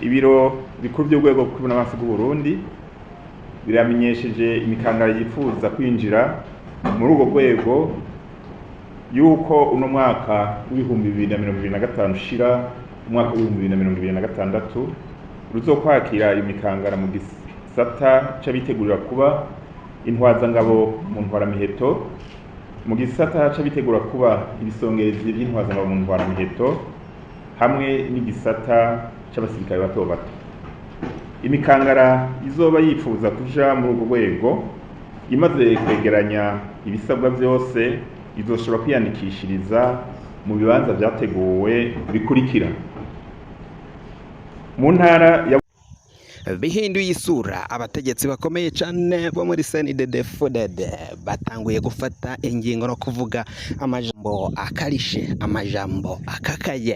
Ibiro bikuru by'urwego rw'ubunamafi bw'u Burundi biramenyesheje imikangara yifuza kwinjira muri urwo rwego yuko uno mwaka w'2025 ushira umwaka w'2026 ruzokwakira imikangara mu gisata c'abitegurira kuba intwazangabo mu ntwaramiheto, mu gisata c'abitegura kuba ibisongerezi vy'intwazangabo mu ntwaramiheto, hamwe n'igisata c'abasirikare bato bato. Imikangara izoba yifuza kuja muri urwo rwego imaze kwegeranya ibisabwa vyose izoshobora kwiyandikishiriza mu bibanza vyateguwe bikurikira: mu ntara ya Bihinduye isura, abategetsi bakomeye cyane bo muri CNDD-FDD batanguye gufata ingingo no kuvuga amajambo akarishe, amajambo akakaye.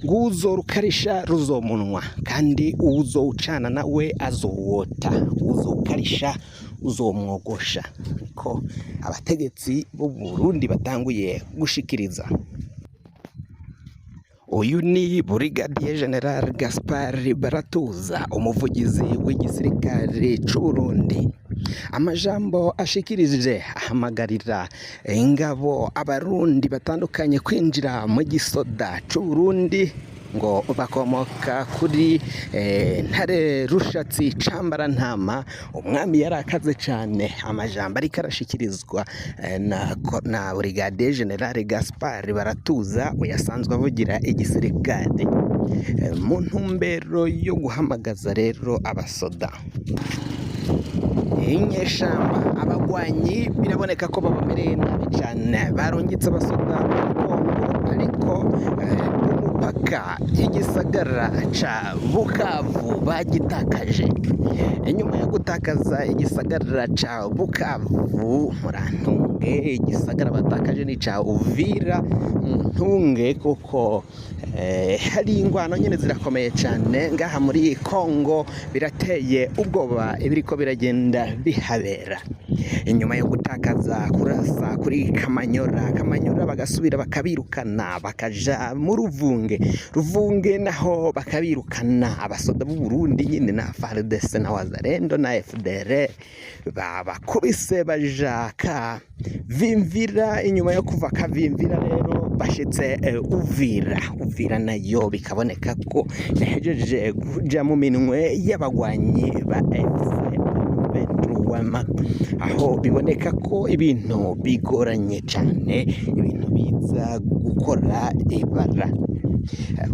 Nguzo rukarisha ruzomunwa, kandi uwuzowucana nawe azowota, uwuzokarisha uzomwogosha, ko abategetsi b'u Burundi batanguye gushikiriza. Uyu ni Brigadier General Gaspard Baratuza, umuvugizi w'igisirikare c'u Burundi. Amajambo ashikirije ahamagarira ingabo, abarundi batandukanye kwinjira mu gisoda c'u Burundi, ngo bakomoka kuri Ntare Rushatsi Cambarantama, umwami yarakaze cane. Amajambo ariko arashikirizwa na Brigadier General Gaspard Baratuza, uyasanzwe avugira igisirikare, mu ntumbero yo guhamagaza rero abasoda. Inyeshamba, abagwanyi biraboneka ko babamereye nabi cane. Barungitse abasoda muri Kongo, ariko umupaka y'igisagara ca Bukavu bagitakaje. Inyuma yo gutakaza igisagara ca Bukavu, murantunge, igisagara batakaje ni ca Uvira, muntunge, kuko hari ingwano nyene zirakomeye cane ngaha muri Kongo. Birateye ubwoba ibiriko biragenda bihabera. Inyuma yo gutakaza kurasa kuri Kamanyora, Kamanyora bagasubira bakabirukana, bakaja mu Ruvunge, Ruvunge naho bakabirukana. Abasoda b'u Burundi nyine na FARDC na Wazalendo na FDR babakubise, baja Kavimvira. Inyuma yo kuva Kavimvira rero bashitse Uvira. Uvira nayo bikaboneka ko yahejeje kuja mu minwe y'abagwanyi ba FC Wama, aho biboneka ko ibintu bigoranye cane, ibintu biza gukora ibara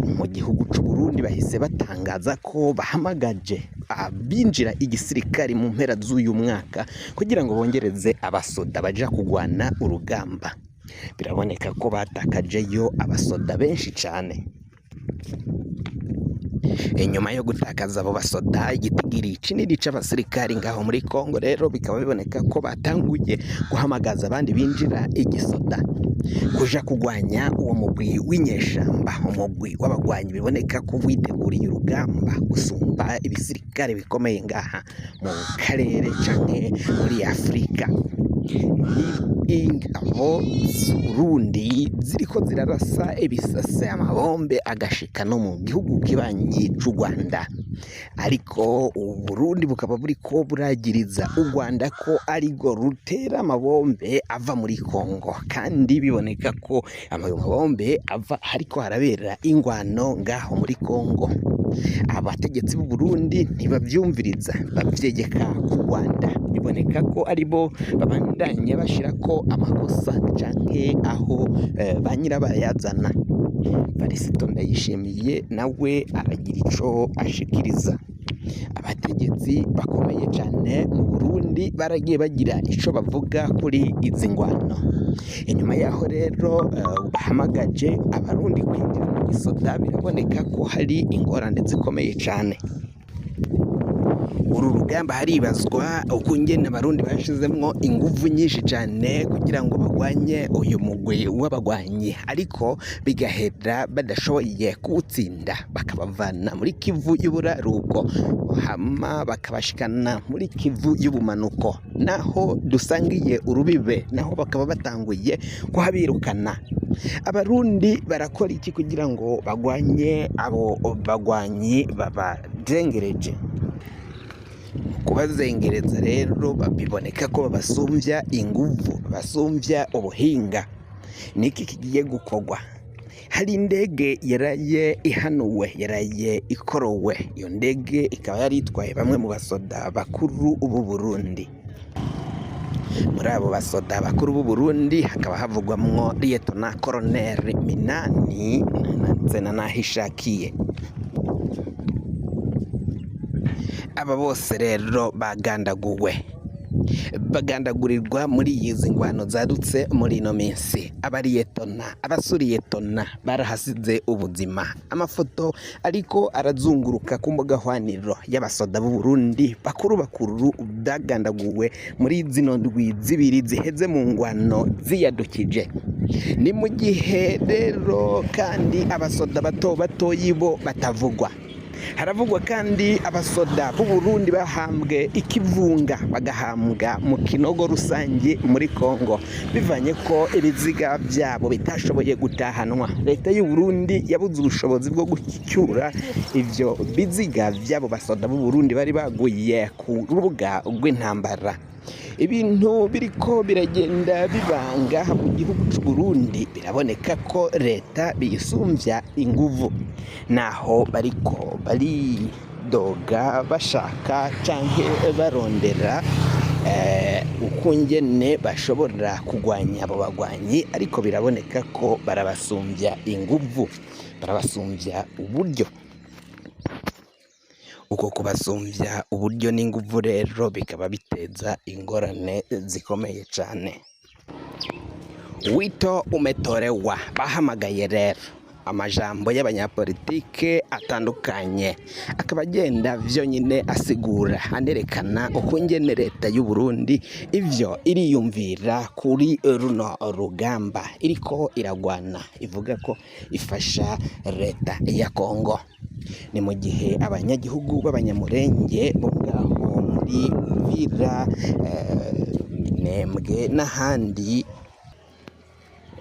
mu gihugu c'u Burundi. Bahise batangaza ko bahamagaje abinjira igisirikare mu mpera z'uyu mwaka kugira ngo bongereze abasoda baja kugwana urugamba. Biraboneka ko batakajeyo abasoda benshi cane. Inyuma yo gutakaza abo basoda, igitigiri kinini c'abasirikari ngaho muri Kongo, rero bikaba biboneka ko batanguye guhamagaza abandi binjira igisoda kuja kugwanya uwo mugwi w'inyeshamba, umugwi w'abagwanyi biboneka ko witeguriye urugamba gusumba ibisirikare bikomeye ngaha mu karere canke muri Afurika. Ingabo z'Uburundi ziriko zirarasa ibisase, amabombe agashika no mu gihugu kibanyi c'u Rwanda, ariko Uburundi bukaba buriko buragiriza u Rwanda ko arirwo rutera amabombe ava muri Kongo, kandi biboneka ko ayo mabombe ava hariko harabera ingwano ngaho muri Kongo. Abategetsi b'u Burundi ntibavyumviriza, bavyegeka ku Rwanda. Biboneka ko aribo babandanya bashirako amakosa canke aho ba nyirabayazana. Varisito Ndayishimiye nawe aragira ico ashikiriza. Abategetsi bakomeye cane mu Burundi baragiye bagira ico bavuga kuri izi ngwano. Inyuma yaho rero bahamagaje abarundi kwinjira mu gisoda, biraboneka ko hari ingorane zikomeye cane. Uru rugamba haribazwa ukungene Abarundi bashizemwo inguvu nyinshi cane kugira ngo bagwanye uyu mugwi w'abagwanyi, ariko bigahera badashoboye kuwutsinda, bakabavana muri Kivu y'uburaruko hama bakabashikana muri Kivu y'ubumanuko, naho dusangiye urubibe, naho bakaba batanguye kuhabirukana. Abarundi barakora iki kugira ngo bagwanye abo bagwanyi babazengereje? Kubazengereza rero biboneka ko babasumbya inguvu, babasumbya ubuhinga. Niki kigiye gukorwa? Hari indege yaraye ihanuwe, yaraye ikorowe. Iyo ndege ikaba yari itwaye bamwe mu basoda bakuru b'u Burundi. Muri abo basoda bakuru b'u Burundi hakaba havugwamwo Liyetona Koloneli Minani ndetse na Nahishakiye. Aba bose rero bagandaguwe, bagandagurirwa muri izi ngwano zadutse muri ino minsi. Abariyetona, abasuriyetona barahasize ubuzima. Amafoto ariko arazunguruka ku mbuga hwaniro y'abasoda b'u Burundi bakuru bakuru bagandaguwe muri zino ndwi zibiri ziheze mu ngwano ziyadukije. Ni mu gihe rero kandi abasoda bato batoyi bo batavugwa. Haravugwa kandi abasoda b'u Burundi bahambwe ikivunga, bagahambwa mu kinogo rusange muri Kongo, bivanye ko ibiziga byabo bitashoboye gutahanwa. Leta y'u Burundi yabuze ubushobozi bwo gucyura ivyo biziga by'abo basoda b'u Burundi bari baguye ku rubuga rw'intambara. Ibintu biriko biragenda bibanga mu gihugu c'u Burundi, biraboneka ko leta biyisumbya inguvu, naho bariko baridoga bashaka canke barondera ukungene bashobora kugwanya abo bagwanyi, ariko biraboneka ko barabasumbya inguvu, barabasumbya uburyo. Uko kubasumbya uburyo n'inguvu rero bikaba biteza ingorane zikomeye cane. Wito umetolewa, bahamagaye rero amajambo y'abanyapolitike atandukanye akaba agenda vyonyine asigura anerekana ukungene leta y'u Burundi ivyo iriyumvira kuri runo rugamba iriko iragwana, ivuga ko ifasha leta ya Kongo. Ni mu gihe abanyagihugu b'abanyamurenge bo ngaho muri Uvira, Minembwe n'ahandi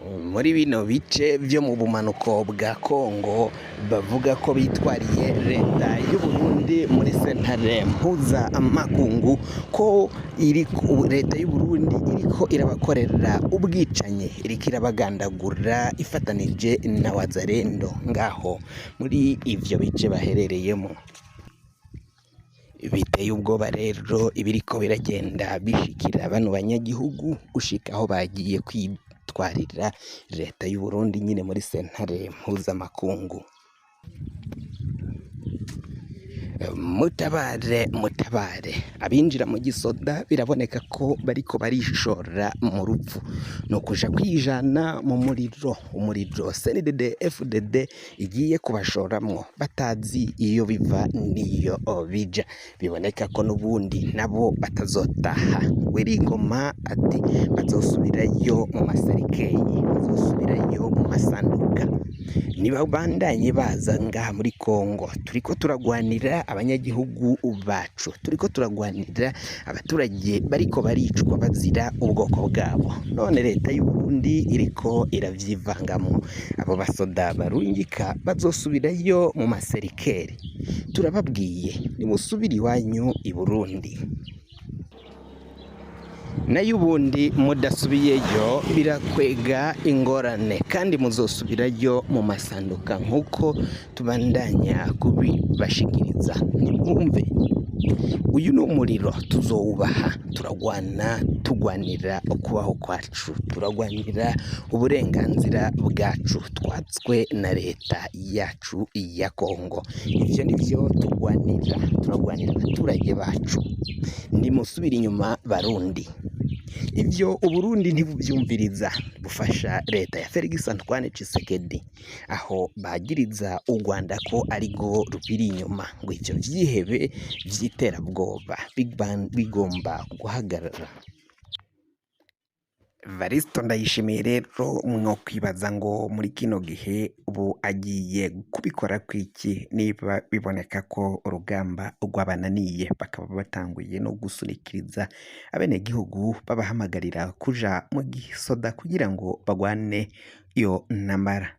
muri bino bice vyo mu bumanuko bwa Kongo bavuga ko bitwariye leta y'u Burundi muri sentare mpuzamakungu ko leta y'u Burundi iriko irabakorera ubwicanyi, iriko irabagandagura ifatanije na Wazalendo ngaho muri ivyo bice baherereyemo. Biteye ubwoba rero ibiriko biragenda bishikira bano banyagihugu gushika aho bagiye kwitwarira leta y'u Burundi nyine muri sentare mpuzamakungu. Mutabare, mutabare, abinjira mu gisoda biraboneka ko bariko barishora mu rupfu, ni ukuja kwijana mu muriro, umuriro CNDD FDD igiye kubashoramwo batazi iyo biva n'iyo bija. Biboneka ko n'ubundi nabo batazotaha. Wiringoma ati bazosubirayo mu maserikeyi, bazosubirayo mu masanduka. Nibabandanye baza ngaha muri Kongo, turiko turagwanira abanyagihugu bacu, turiko turagwanira abaturage bariko baricwa bazira ubwoko bwabo. None leta y'u Burundi iriko iravyivangamo. Abo basoda barungika bazosubirayo mu maserikeri. Turababwiye nimusubire iwanyu i Burundi. Nayo ubundi mudasubiyeyo birakwega ingorane, kandi muzosubirayo mu masanduka nk'uko tubandanya kubibashikiriza. Nimwumve, uyu ni umuriro tuzowubaha, turagwana tugwanira ukubaho kwacu, turagwanira uburenganzira bwacu twatswe na leta yacu ya Kongo. Ivyo nivyo tugwanira, turagwanira abaturage bacu. Nimusubire inyuma Barundi. Ivyo Uburundi ntibuvyumviriza, bufasha leta ya Felix Antoine Tshisekedi, aho bagiriza u Rwanda ko arirwo rubiri inyuma, ngo ivyo vyihebe vy'iterabwoba bigomba guhagarara. Varisito Ndayishimiye rero mwokwibaza ngo muri kino gihe ubu agiye kubikora kwiki, niba biboneka ko urugamba rwabananiye, bakaba batanguye no gusunikiriza abenegihugu babahamagarira kuja mu gisoda kugira ngo bagwane iyo ntambara.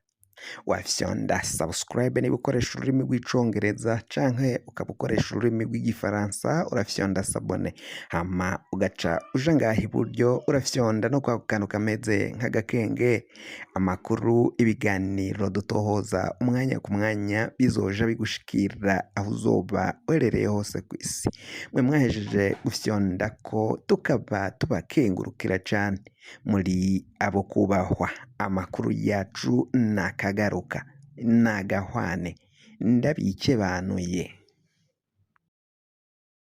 Wafyonda subscribe niba ukoresha ururimi rw'icongereza, canke ukaba ukoresha ururimi rw'igifaransa urafyonda s'abonner, hama ugaca uja ngaha iburyo urafyonda no kwako kantu kameze nk'agakenge. Amakuru, ibiganiro dutohoza umwanya ku mwanya bizoja bigushikira aho uzoba uherereye hose kw'isi. Mwe mwahejeje gufyondako tukaba tubakengurukira cane, muri abo kubahwa. Amakuru yacu nakagaruka nagahwane, ndabikebanuye.